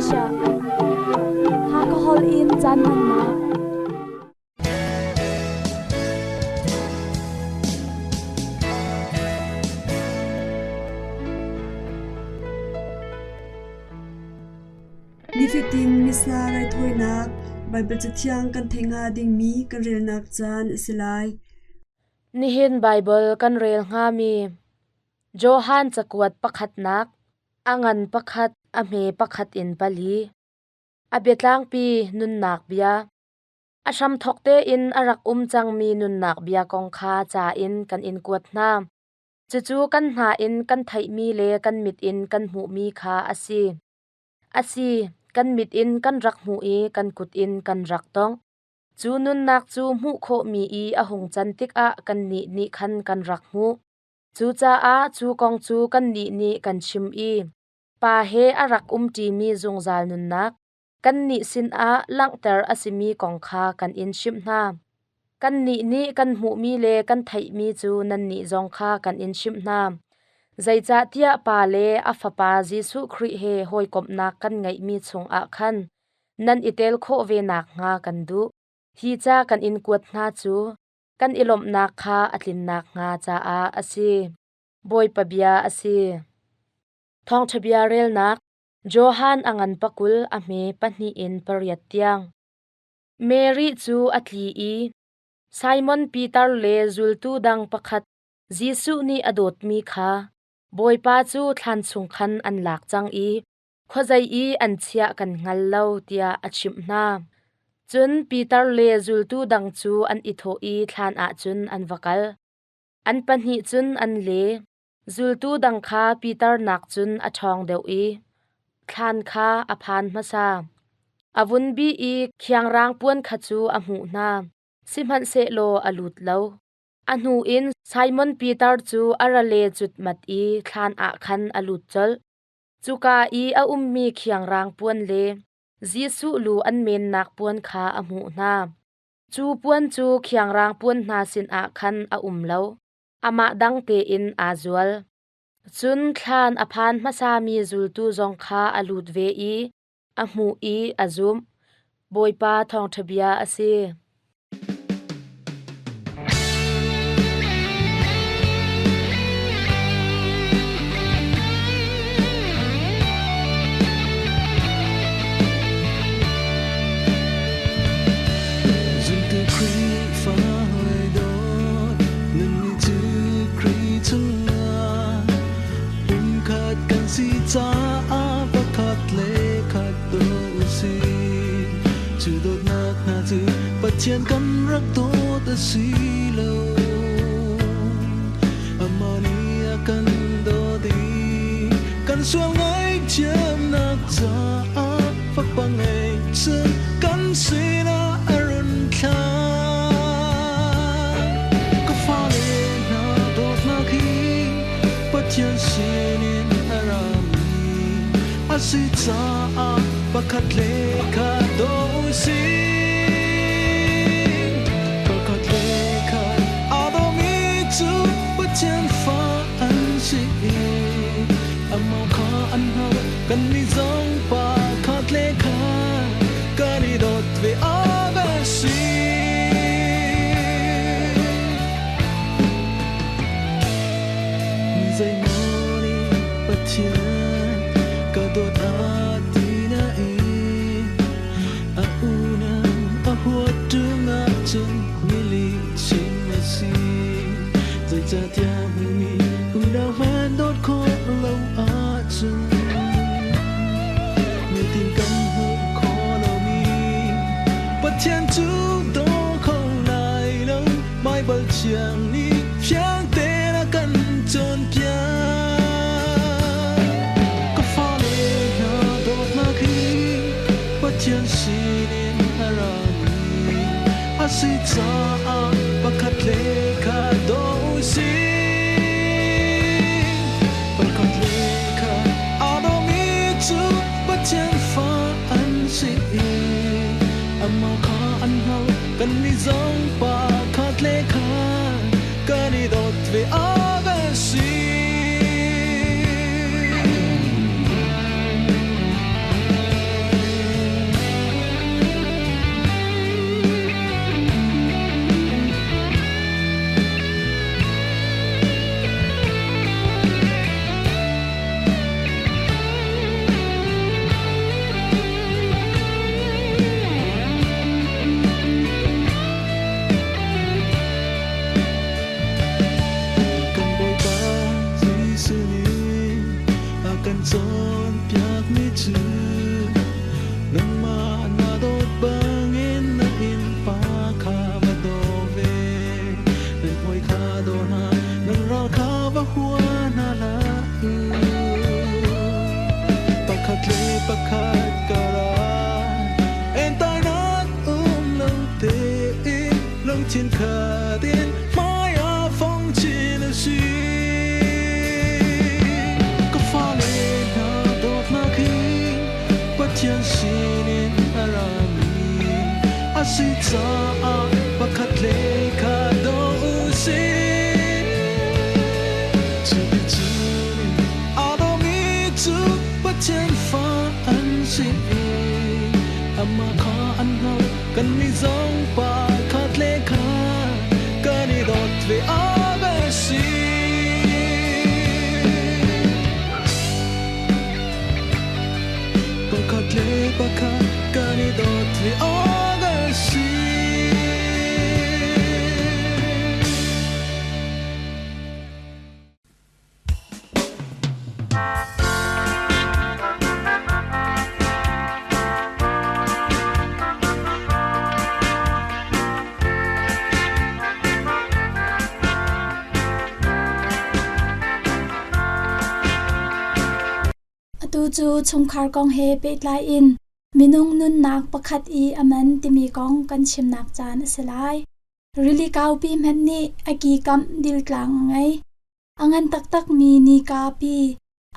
Asia. Hakha holh in caan hmannak. Nifatin Missa raithawinak Baibal Cathiang kan theih hnga dingmi kan relnak caan a si lai. Nihin Baibal kan rel hngami Johan cakuat pakhatnak, a ngan pakhat, a hme pakhat in pali. A biatlangpi nunnak bia. A hramthawk tein a rak um cangmi nunnak bia kong kha ca in kan in kuat hna. Cucu kan hna in kan theihmi le kan mit in kan hmuhmi kha a si. A si, kan mit in kan rak hmuh i kan kut in kan rak tongh. Cu nunnak cu hmuh khawhmi i a hung can tikah kannih nih khan kan rak hmuh. Cucaah cu kong cu kannih nih kan chim i Pa he a rak umṭimi zungzal nunnak kannih sinah langhter a simi kong kha kan in chimh hna. Kannih nih kan hmuhmi le kan theihmi cu nannih zong kha kan in chimh hna. Zeicahtiah Pa le a Fapa Jesuh Khrih he hawikomhnak kan ngeihmi chungah khan nan i tel khawh ve nakhnga kan duh. Hi ca kan in kuat hna cu kan i lawmhnak kha a tlin nakhnga caah a si. Bawipa bia a si. Thawngṭha bia relnak Johan a ngan pakul a hme pahnih in pariat tiang. Mary cu a tli i Simon Peter le zultu dang pakhat Jesuh nih a dawtmi kha Bawipa cu thlan chung khan an lak cang i khuazei i an chiah kan hngal lo tiah a chimh hna. Cun Peter le zultu dang cu an i thawh i thlan ah cun an va kal. An pahnih cun an le. Zultu dang kha Peter nakcun a ṭhawng deuh i thlan kha a phan hmasa. A vun bih i khiangrang puan kha cu a hmuh hna, sihmanhsehlaw a lut lo. A hnu in Simon Peter cu a ra le cutmat i thlan ah khan a lut colh. Cuka i a ummi khiangrang puan le Jesuh lu an mennak puan kha a hmuh hna. Cu puan cu khiangrang puan hna sinah khan a um lo. Amah dang tein aa zual. Cun thlan a phan hmasami zultu zong kha a lut ve i a hmuh i a zumh. Bawipa thawngṭha bia a si. Zumtu Khrihfa hawi Nannih cu Khrih chungah pumkhat kan si caah pakhat le khat daw u sih. Cu dawtnak hna cu Pathian kan rak dawt a si lo. Amah nih a kan dawt i kan sual ngaihthiamnak caah fapa ngeihcun kan sinah a run thlah. Ka fale hna dawtnak hi Pathian sinin a rami a si caah pakhat le khat daw u sih. Pakhat le khat aa dawmi cu Pathian fa an si i amah kha an hngalh. Kannih zong pakhat le khat kan i dawt ve awk a si. Mi zeimaw nih Pathian ka dawt a ti nain a unau a huat ṭung ahcun mi lihchim a si. Zeicahtiah hmuhmi unau hmanh dawt khawh lo ahcun nitin kan hmuh khawh lomi Pathian cu daw kho lai lo. Baibal thiang nih fiang tein a kan cawnpiak. Ka fale hna dawtnak hi Pathian sinin a rami a si caah pakhat le khat daw u sih. Pakhat le khat aa dawmi cu Pathian fa an si i amah kha an hngalh. Kannih zong pakhat le khat kan i dawt ve awk a si. Chinkhat in hmai ah fong chin a si. Ka fale hna dawtnak hi Pathian sinin a rami a si caah pakhat le khat daw u sih. Cuticun aa dawmi cu Pathian fa an si i amah kha an hngalh. Kannih zong pakhat le khat kan i dawt ve awk a si. Pakhat le pakhat kan i dawt ve awk a si. Atu cu chungkhar kong he pehtlai in minung nunnak pakhat i a man timi kong kan chimnak caan a si lai. Rili kaupi hmanh nih a ki kamh diltlang a ngei. A ngan taktakmi nika pi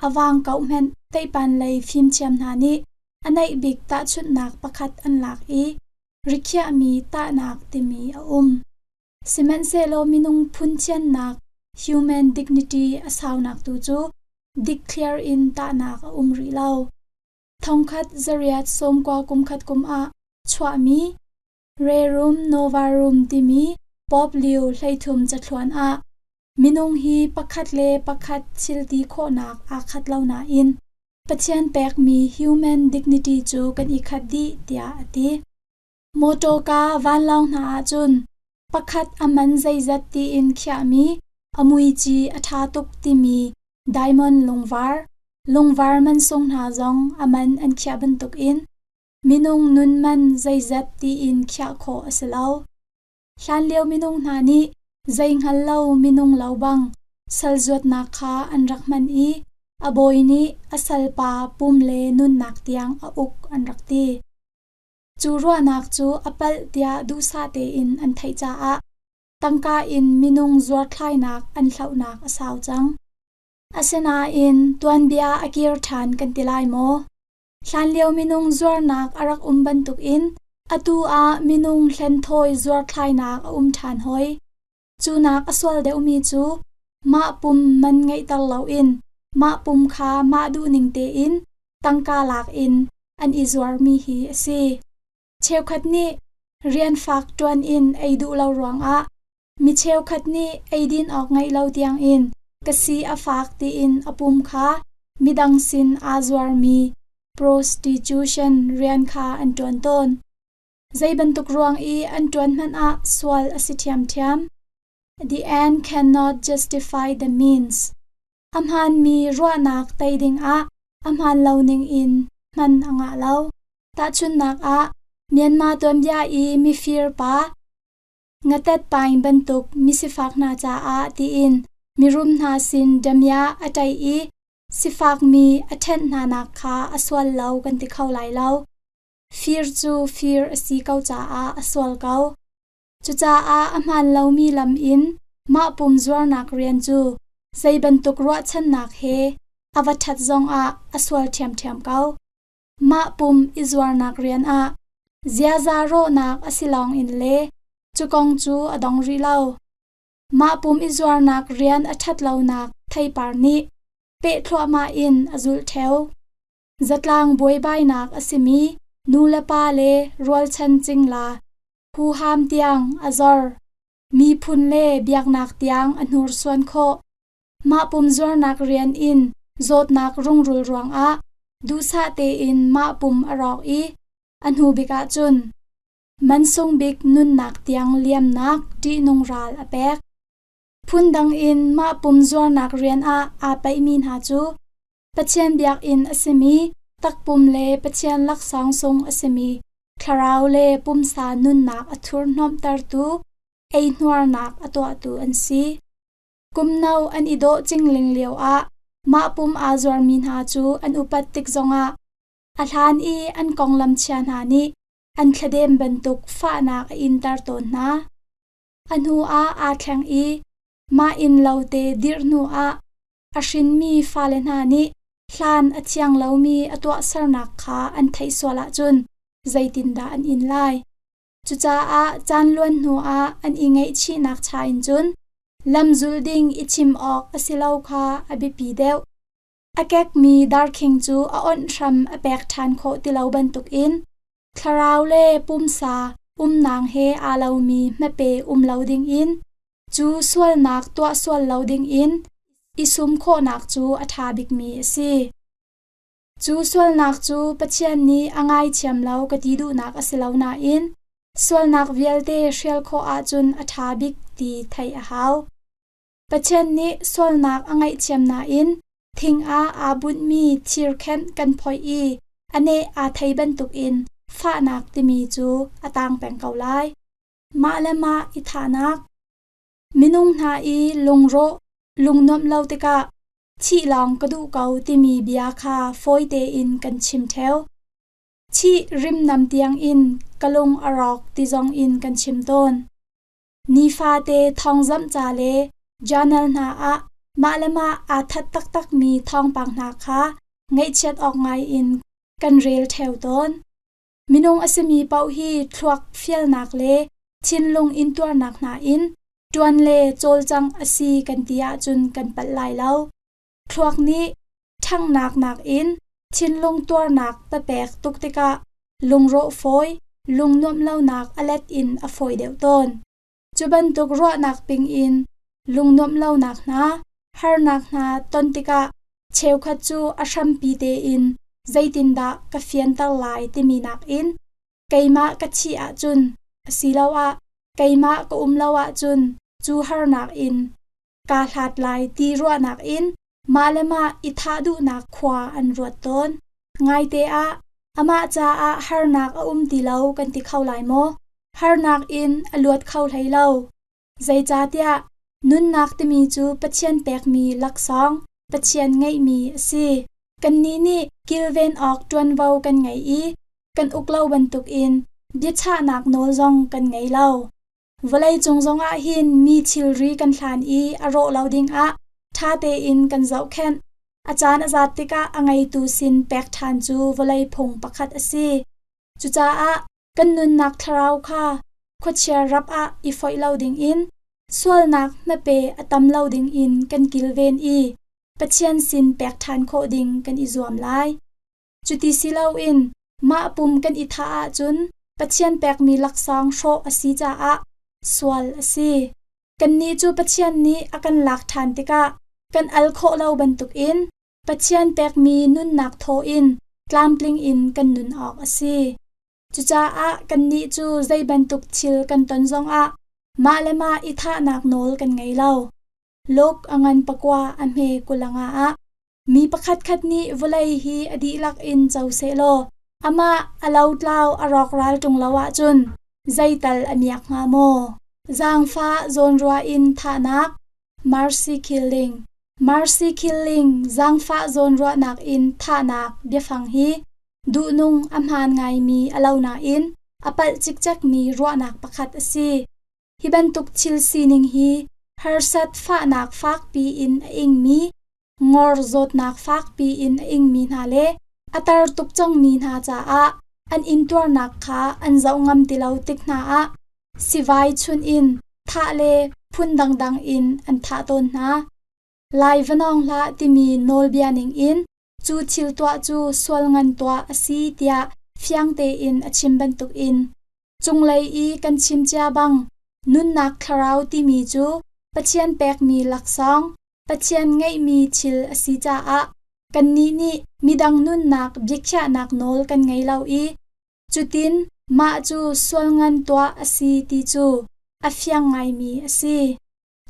a vang ko hmanh teipan lei fimthiam hna nih a naih bik tahchunhnak pakhat an lak i rikhiahmi tahnak timi a um. Sihmanhsehlaw minung phunthiannak human dignity a saunak tu cu dikthliar in tahnak a um rih lo. Thongkhat zariat sawmkua kumkhat kum ah chuahmi Rerum Novarum timi Pope Leo 13 cathluan ah minung hi pakhat le pakhat thil ti khawhnak aa khat lo nain Pathian pekmi human dignity cu kan i khat dih tiah a ti. Mawṭawka vanlawng hna ahcun pakhat a man zeizat tiin khiahmi a muici a ṭha tuk timi diamond lungvar, lungvar mansung hna zong a man an khiah bantukin Minung nun man zeizat tiin khiah khawh a si lo. Hlanlio minung hna nih zei hngal lo minung lo bang sal zuatnak kha an rak hman i a bawi nih a salpa pum le nunnak tiang a uk an rak ti. Cu ruahnak cu a palh tiah duhsah tein an theih caah tangka in minung zuarthlainak an hlohnak a sau cang. Asinain tuanbia a kir ṭhan kan ti lai maw? Hlanlio minung zuarnak a rak um bantukin atu ah minung hlenthawi zuarthlainak a um ṭhan hoi. Cu nak a sual deuhmi cu mah pum man ngeihter loin mah pum kha mah duhning tein tangka lak in an i zuarmi hi a si. Cheukhat nih rian fak ṭuan in ei duh lo ruangah mi cheukhat nih eidin awk ngeih lo tiangin ka si a fak tiin a pum kha midang sin aa zuarmi prostitution rian kha an ṭuan tawn. Zei bantuk ruang i an ṭuan hmanh ah sual a si ṭhiamṭhiam. The end cannot justify the means. A hmaanmi ruahnak tei dingah a hmaan lo ningin hman a ngah lo. Tahchunhnak ah, Myanmar tuanbia i mifir pa ngatet paing bantuk misifak hna caah tiin mirum hna sin damiah a ṭaih i sifakmi a ṭhenh hnanak kha a sual lo kan ti kho lai lo. Fir cu fir a si ko caah a sual ko. Cucaah a hmaan lomi lam in mah pum zuarnak rian cu zei bantuk ruahchannak he a va ṭhat zongah a sual ṭhiamṭhiam ko. Mah pum i zuarnak rian ah ziaza rawhnak a si lawngin le cu kong cu a dong rih lo. Mah pum i zuarnak rian a ṭhat lonak theipar nih peh thluahmah in a zulh ṭheo. Zatlang buaibainak a simi nu le pa le rualchan cingla huham tiang a zor. Miphun le biaknak tiang a hnursuan khawh. Mah pum zuarnak rian in zawtnak rungrul ruangah duhsah tein mah pum a rawk i a hnu bik ahcun mansung bik nunnak tiang liamnak ṭihnung ral a pek. Phundang in mah pum zuarnak rian ah aa paihmi hna cu Pathian biakinn a simi takpum le Pathian laksawng sung a simi thlarau le pumsa nunnak a thurhnawmhtertu eihnuarnak a tuahtu an si. Kum no an i dawh cingling lioah mah pum aa zuarmi hna cu an upat tik zongah a hlan i an konglam chia hna nih an thladem bantuk fahnak a inter tawn hna. A hnu ah aa thleng i mah inn lo te dirh hnu ah a hrinmi fale hna nih hlan a thiang lomi a tuahsernak kha an theih sual ahcun zeitindah an in lai? Cucaah caan luan hnuah an i ngaihchihnak cha in cun lamzul ding i chim awk a si lo kha a biapi deuh. A kekmi darkhing cu a awnh hram a pek ṭhan khawh ti lo bantukin thlarau le pumsa umnak he aa lomi hmape um lo dingin cu sualnak tuah sual lo dingin i sum khawhnak cu a ṭha bikmi a si. Cu sualnak cu Pathian nih a ngaithiam lo ka ti duhnak a si lo nain sualnak vialte hrial khawh ahcun a ṭha bik ti theih a hau. Pathian nih sualnak a ngaihthiam nain thing ah aa bunhmi thirkhenh kan phoih i a neh aa thei bantukin fahnak timi cu a tang peng ko lai. Mah le mah i thahnak. Minung hna i lungrawh, lungnuamh lo tikah thih lawng ka duh ko timi bia kha fawi tein kan chim ṭheo. Thih rimnam tiangin ka lung a rawk ti zongin kan chim tawn. Nifate thawngzamh ca le journal hna ah mah le mah aa that taktakmi thawngpang hna kha ngaihchiat awk ngaiin kan rel ṭheo tawn. Minung a simi paoh hi thluak fialnak le thinlung intuarnak hna in ṭuan le cawlcangh a si kan ti ahcun kan palh lai lo. Thluak nih ṭhanghnak nakin thinlung tuarnak papek tuk tikah lungrawh fawi, lungnuamh lonak a let in a fawi deuh tawn. Cu bantuk ruahnak ping in lungnuamh lonak hna, harnak hna ton tikah cheukhat cu a hrampi tein zeitindah ka fianter lai timi nakin keimah ka thih ahcun asiloah keimah ka um lo ahcun cu harnak in kaa hlat lai ti ruahnak in mah le mah i thah duhnak khua an ruat tawn. Ngaite ah, amah caah harnak a um ti lo kan ti kho lai maw? Harnak in a luat kho hlei lo. Zeicahtiah nunnak timi cu Pathian pekmi laksawng, Pathian ngeihmi a si. Kannih nih kilven awk ṭuanvo kan ngei i kan uk lo bantukin biachahnak nawl zong kan ngei lo. Vawleicung zongah hin mi thilri kan hlan i a rawh lo dingah ṭha tein kan zohkhenh. A caan a zat tikah a ngeitu sin pek ṭhan cu vawlei phung pakhat a si. Cucaah kan nunnak thlarau kha khuachia rap ah i foih lo dingin sualnak hmape a tam lo dingin kan kilven i Pathian sin pek ṭhan khawh ding kan i zuam lai. Cuti si loin mah pum kan i thah ahcun Pathian pekmi laksawng hrawh a si caah sual a si. Kannih cu Pathian nih a kan lak ṭhan tikah kan al khawh lo bantukin Pathian pekmi nunnak thaw in tlamtling in kan nun awk a si. Cucaah kannih cu zei bantuk thil kan ton zongah mah le mah i thahnak nawl kan ngei lo. Luke a ngan pakua a hme kulanga ah mi pakhatkhat nih vawlei hi a dihlak in co sehlaw amah a lotlau a rawkral ṭung lo ahcun zeital a miak hnga maw? Zaangfah zawnruah in thahnak mercy killing Mercy killing zaangfah zawnruahnak in thahnak biafang hi duhnung a hmaan ngaimi a lo nain a palh cikcekmi ruahnak pakhat a si. Hi bantuk thil sining hi harsat fahnak fakpi in a ingmi, ngor zawtnak fakpi in a ingmi hna le a tar tuk cangmi hna caah an intuarnak kha an zoh ngam ti lo tik hna ah sivai chunh in thah le phun dangdang in an thah tawn hna. Lai va nawng hlah timi nawlbia ningin cu thil tuah cu sual ngan tuah a si tiah fiang tein a chim bantukin cunglei i kan chim cia bang nunnak thlarau timi cu Pathian pekmi laksawng, Pathian ngeihmi thil a si caah kannih nih midang nunnak biakhiahnak nawl kan ngei lo i cutin mah cu sual ngan tuah a si ti cu a fiang ngaimi a si.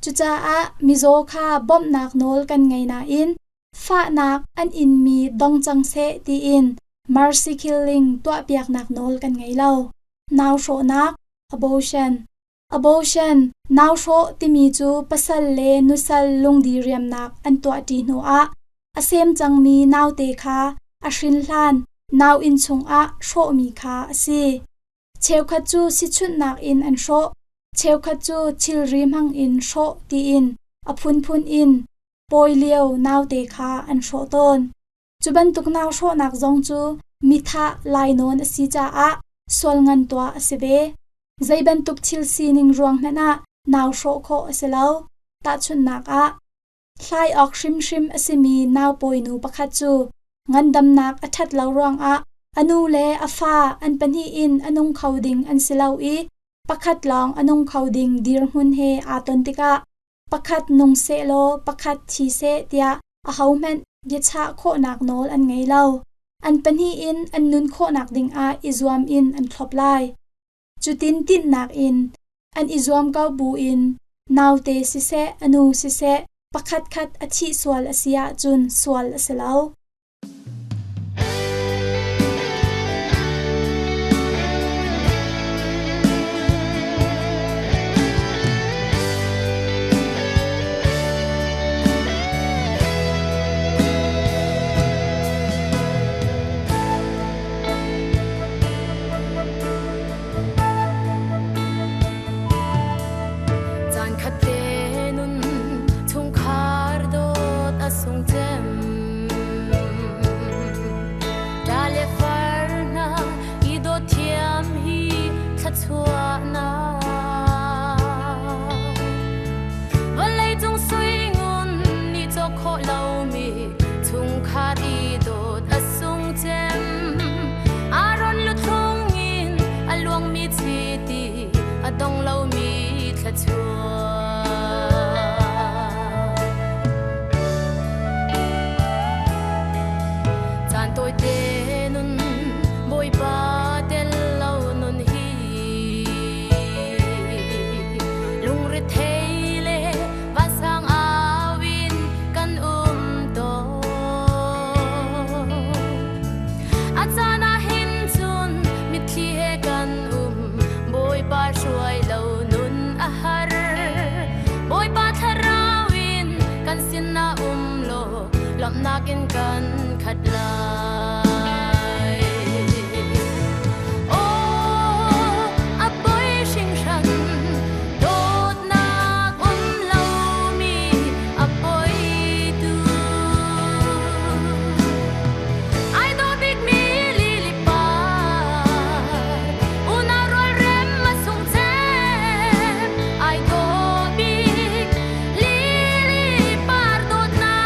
Cucaah mizaw kha bawmhnak nawl kan ngei nain fahnak an inmi dong cang seh tiin mercy killing tuahpiaknak nawl kan ngei lo. Nau hrawhnak, abortion. Abortion, nau hrawh timi cu pasal le nusal lungdi riamnak an tuahṭi hnuah a sem cangmi naute kha a hrin hlan nauinn chungah hrawhmi kha a si. Cheukhat cu sichunhnak in an hrawh. Cheukhat cu thilri hmang in hrawh tiin a phunphun in pawi lio naute kha an hrawh tawn. Cu bantuk nau hrawhnak zong cu mithah lainawn a si caah sual ngan tuah a si ve. Zei bantuk thil sining ruang hmanh ah nau hrawh khawh a si lo. Tahchunhnak ah, hlai awk hrimhrim a simi naupawi nu pakhat cu ngandamnak a ṭhat lo ruangah a nu le a fa an pahnih in a nung kho ding an si lo i pakhat lawng a nung kho ding dirhmun he aa ton tikah pakhat nung sehlaw pakhat thi seh tiah ahohmanh biachah khawhnak nawl an ngei lo. An pahnih in an nun khawhnak dingah i zuam in an thlop lai. Cutin tinhnak in an i zuam ko buin naute siseh a nu siseh pakhatkhat a thih sual a si ahcun sual a si lo. Caankhat te nun chungkhar dawt a sung cem. Ṭa le far hna i dawt thiam hi thluachuahnak. Vawlei cung sui ngun nih cawk khawh lomi chungkhar i dawt a sung cem. Aaron luthlung in a luangmi chiti a dong lomi thluachuah. Caan tawite nun Bawipa tel lo nun hi lungrethei le vansang au in kan um tawn. A caan ah hin cun mitthli he kan um Bawipa hruai lo nun a har. Bawipa thlarau in kan sinah um law lawmhnak in kan khat lai. Aw, a poi hringhran dawtnak um lomi a poi tu. Ai dawh bikmi lili par, unau rualrem a sung cem. Ai dawh bik lili par dawtnak.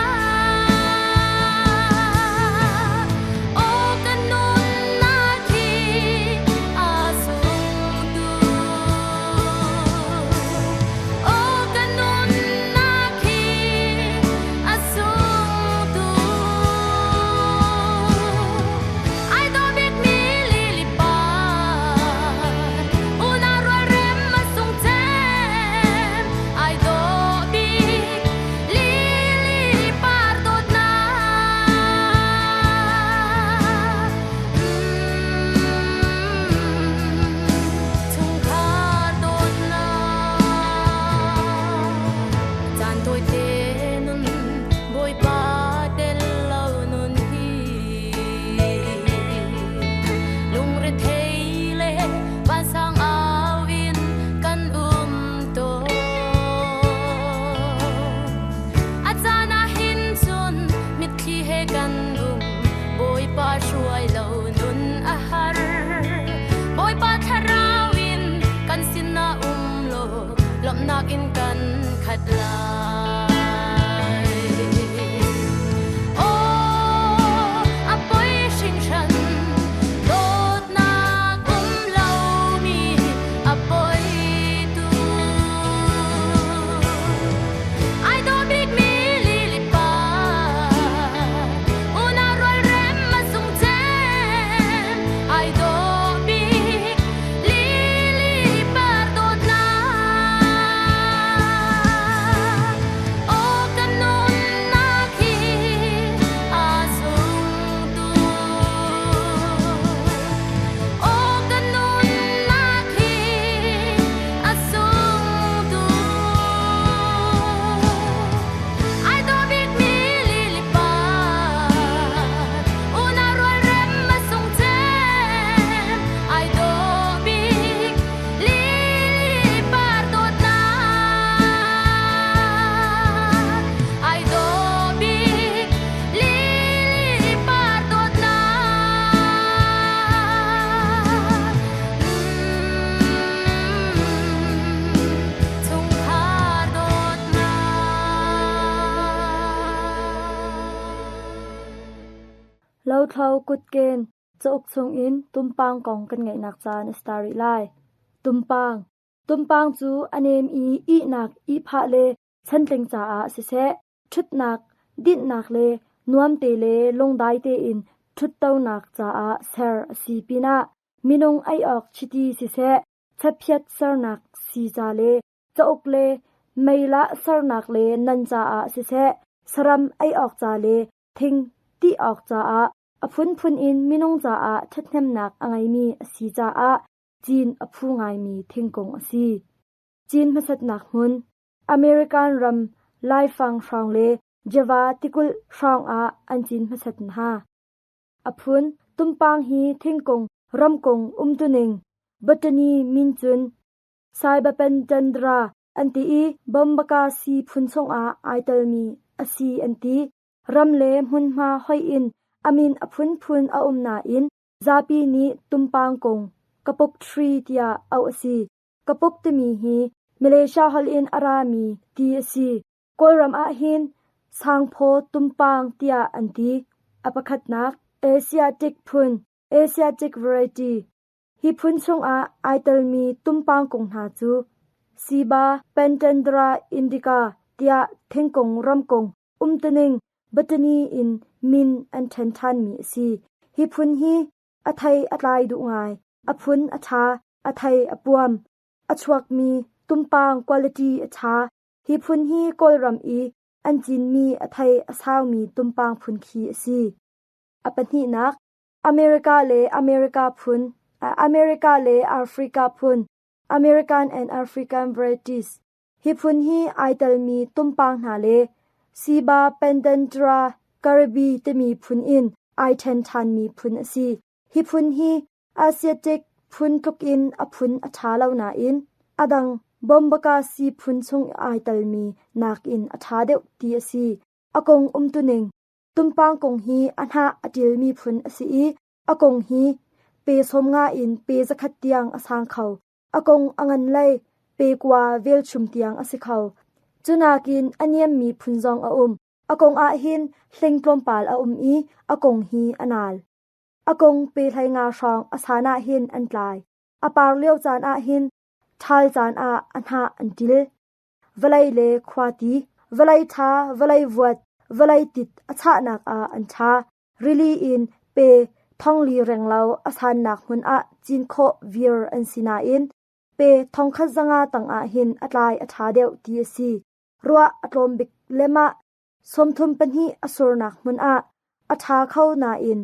Lothlo kutken cauk chungin tumpang kong kan ngaihnak caan a si ta rih lai. Tumpang. Tumpang cu a nem i ihnak, ihphah le chantling caah siseh, ṭhutnak, dinhnak le nuamte le lungdai tein ṭhuttonak caah ser a si pinah minung ei awk chiti siseh, chaphiat sernak sii ca le cauk le meilah sernak le nan caah siseh, saram ei awk ca le thing ti awk caah a phunphun in minung caah ṭhathnemnak a ngeimi a si caah cin a phu ngaimi thingkung a si. Cin hmasatnak hmun American ram laifang hrawng le Java tikulh hrawng ah an cin hmasat hna. A phun tumpang hi thingkung ramkung umtuning botany min cun Saibapentandra an ti i Bombaka si phun chungah ai telmi a si an ti. Ram le hmunhma hoih in a min a phunphun a um nain zapi nih tumpang kung kapuk tree tiah auh a si. Kapuk timi hi Malaysia holh in a rami ti a si. Kawlram ahhin sangphaw tumpang tiah an ti. A pakhatnak Asiatic phun Asiatic variety Hi phun chungah ai telmi tumpang kung hna cu Siba Pentandra indica tiah thingkung ramkung umtuning botany in min an ṭhen ṭhanmi a si. Hi phun hi a thei a tlai duh ngai. A phun a ṭha, a thei a puam. A chuakmi tumpang quality a ṭha. Hi phun hi Kawlram i an cinmi a thei a saumi tumpang phun khi a si. A pahnihnak, America le America phun, America le Africa phun, American and African varieties. Hi phun hi ai telmi tumpang hna le Siba Pendentra Caribe timi phun in ai ṭhen ṭhanmi phun a si. Hi phun hi Asiatic phun tlukin a phun a ṭha lo nain a dang Bombacasi phun chung ai telmi nakin a ṭha deuh ti a si. A kong umtuning Tumpang kung hi a hnah a ṭilmi phun a si i a kung hi pe 50 in pe 100 tiang a sang kho. A kung a ngan lei pe kua velchum tiang a si kho. Cu nakin a niammi phun zong a um. A kung ah hin hling tlawmpal a um i a kung hi a nal. A kung pe 15 hrawng a san ah hin an tlai. A par lio caan ah hin ṭhal caan ah a hnah an ṭil. Vawlei le khuati, vawlei ṭha, vawlei vuat, vawlei tit a chahnak ah an ṭha. Rili in pe thongli renglo a sannak hmun ah cin khawh vir an si nain pe 1500 tangah hin a tlai a ṭha deuh ti a si. Ruah a tlawm bik lemah 32 a surnak hmun ah a ṭha kho nain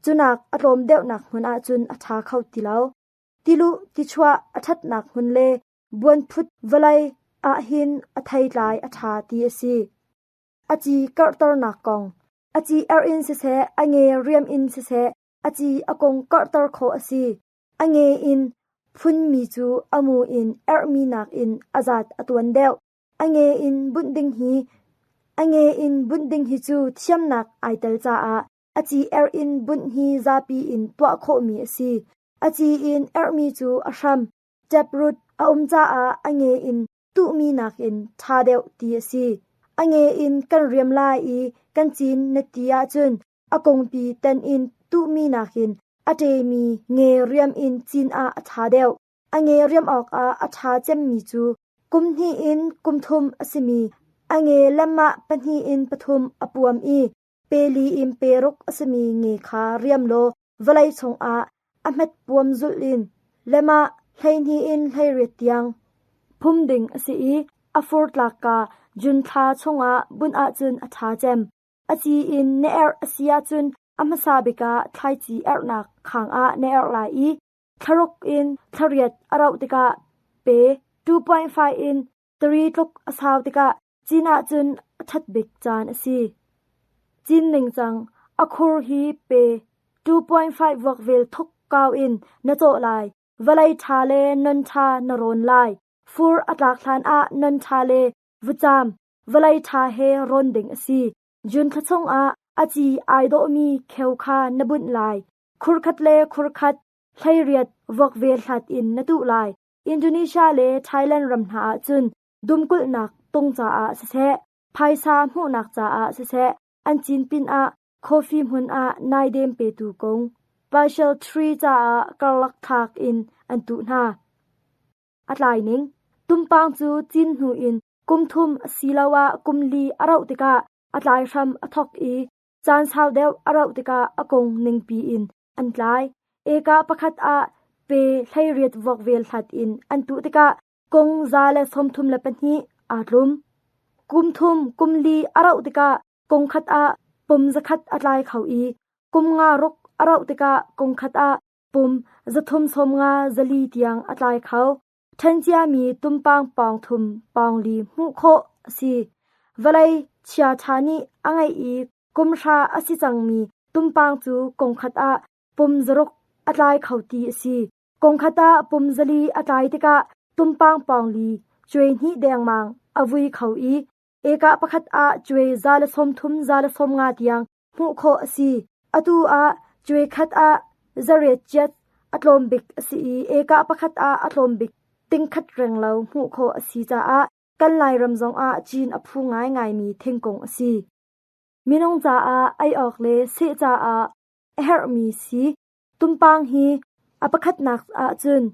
cunak a tlawm deuhnak hmun ahcun a ṭha kho ti lo. Tiluh tichuah a ṭhatnak hmun le Buanphut vawlei ahhin a theitlai a ṭha ti a si. A ci karhternak kong. A ci erh in siseh, a nge riam in siseh, a ci a kung karhter khawh a si. A nge in phunmi cu a mu in erhmi nakin a zat a tuan deuh. A nge in bunh ding hi a nge in bunh ding hi cu thiamnak ai tel caah a ci erh in bunh hi zapi in tuah khawhmi a si. A ci in erhmi cu a hram, Taproot a um caah a nge in tuhmi nakin ṭha deuh ti a si. A nge in kan riam lai i kan cin na ti ahcun a kungpi tan in tuhmi nakin a ṭemi nge riam in cin ah a ṭha deuh. A nge riam awkah a ṭha cemmi cu kum hnih in kum thum a simi a nge lam ah pahnih in pathum a puam i pe li in pe ruk a simi nge kha riam law vawlei chungah a hmetpuam zulh in lemah 12 in 18 tiang phum ding a si i a fur tlakka June thla chungah bunh ahcun a ṭha cem. A ci in na erh a si ahcun a hmasa bik ah thlaici erhnak khang ah na erh lai i thlaruk in thlariat a rauh tikah pe 2.5 in 3 tluk a sau tikah Cin ahcun a ṭhat bik caan a si. Cin ningcang a khur hi pe 2.5 vuakvel thuk kau in na cawh lai. Vawlei ṭha le non ṭha na rawn lai. Fur a tlak hlan ah non ṭha le vucaam vawlei ṭha he rawn ding a si. June thla chungah a ci ai dawhmi kheu kha na bunh lai. Khurkhat le khurkhat 18 vuakvel hlat in na tuh lai. Indonesia le Thailand ram hna ahcun Dumkulhnak tung caah siseh, phaisa hmuhnak caah siseh, an cin pinah Coffee hmun ah naidem petu kung, Basil tree caah karlak thlak in an tuh hna. A tlai ning. Tumpang cu cin hnu in kum thum asiloah kum li a rauh tikah a tlai hram a thawk i caan sau deuh a rauh tikah a kung ningpi in an tlai. Eka pakhat ah pe 18 vuakvel hlat in an tuh tikah kung 132 aa tlum. Kum thum kum li a rauh tikah kung khat ah pum 100 a tlai kho i kum nga ruk a rauh tikah kung khat ah pum 350 400 tiang a tlai kho. Ṭhenciami tumpang pawng thum pawng li hmuh khawh a si. Vawlei chiaṭha nih a ngeih i kum hra a si cangmi tumpang cu kung khat ah pum 600 a tlai kho ti a si. Kung khat ah pum 400 a tlai tikah tumpang pawng li cuai hnih dengmang a vui kho i eka pakhat ah cuai 130 150 tiang hmuh khawh a si. Atu ah cuai khat ah zariat chiat a tlawm bik a si i eka pakhat ah a tlawm bik ting khat renglo hmuh khawh a si caah kan Lairam zongah cin a phu ngaingaimi thingkung a si. Minung caah ei awk le seh caah a herhmi si. Tumpang hi a pakhatnak ahcun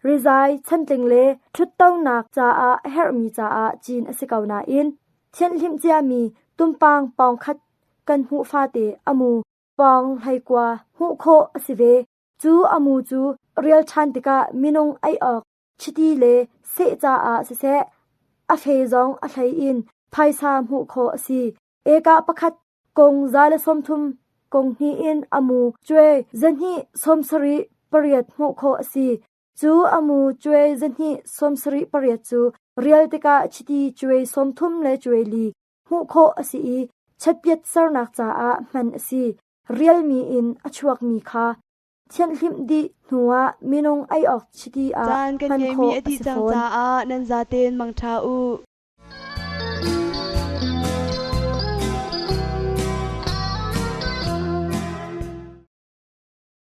rizai, chantling le ṭhuttonak caah a herhmi caah cin a si ko nain thianhhlimh ciami tumpang pawngkhat kan hmuh fate a mu pawng 19 hmuh khawh a si ve. Cu a mu cu rial ṭhan tikah minung ei awk chiti le seh caah siseh, a hle zong a hlei in phaisa hmuh khawh a si. Eka pakhat kung 130 kung hnih in a mu cuai 278 hmuh khawh a si. Cu a mu cuai 278 cu rial tikah chiti cuai 30 le cuai li hmuh khawh a si i chatpiat sernak caah hman a si. Rialmi in a chuakmi kha thianhhlimh dih hnuah minung ei awk chiti ah Caan kan hman ngeihmi khawh a a dih si cang fawn. caah nan zaten mangṭha u.